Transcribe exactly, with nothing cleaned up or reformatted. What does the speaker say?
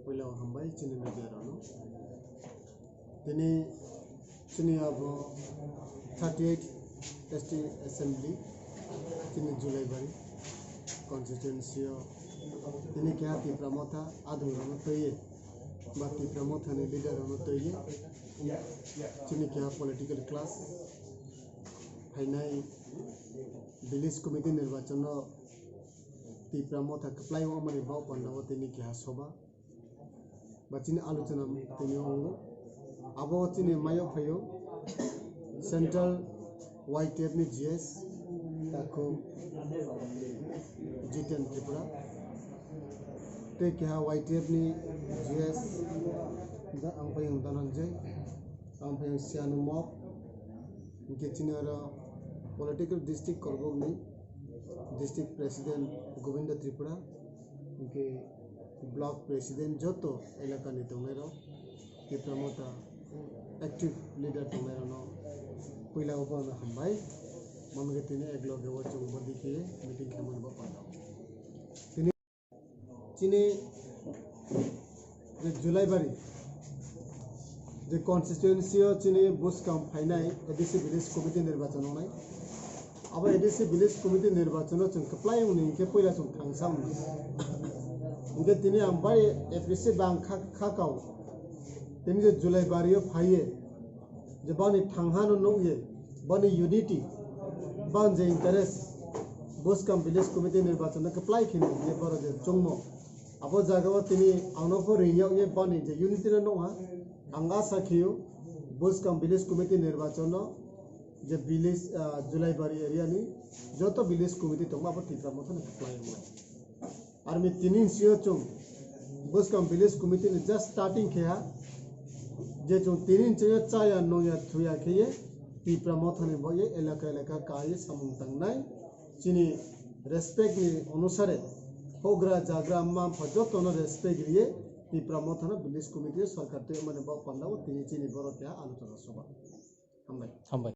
Puila o hambai chini media rokno. Tini chini abo thirty eight S T Assembly chini Julaibari constituency o tini keha Tipra Motha adong rokno twiwi ba Tipra Motha ni leader rokno twiwi chini keha political class phainai village committee nirbachon no Tipra Motha kwplai wngmani bau panda o tini keha soba ba chini alochona tini wngo. Abo chini mayo phaio Central Y T F ni G S takhuk Jiten Tripura tei keha Y T F ni G S da-, ang phaio Dhananjay, ang phaio Sianu Mok, hinkhe chini oro political district Korbokni district president Govinda Tripura, hinkhe block president joto elakani tongnairok, Tipra Motha active leader tongnairokno puila o bono hambai. Mamungkhe tini ekloge o chwng body khe meeting khaimani bo panda. Tini chini je Julaibari je constituency o chini buskang phainai A D C village committee nirbachon wngnai. Abo A D C village committee nirbachon o chwng kwplai wngni hinkhe puila chwng thangsa wngni. Hinkhe tini ang bai A P C bang kha, kha kao. Tini je Julaibari o phaiye je bani thanghano nukye, bani unity, bani je interest, buskang village committee nirbachon no kwplai khe nukye borok je chwngmo. Abo jaga o tini ang no pho ring yokye bani je unity no nukha. Ang asa khio buskang village committee nirbachon no je village, ah, Julaibari area ni joto village committee tongma abo Tipra Motha ni kwplai wngmani. Armi tini sio chwng buskang village committee ni just starting khe ha, je chwng tini sio chaya nungya thuya khe ye Tipra Motha ni bo ye elaka elaka ka ye samung tangnai. Chini respect ni onusare hogra jagra mampa joto no respect riye Tipra Motha no village committee sorkar tei mani bok panda o tini chini borok keha alochona soba. Hambai. Hambai.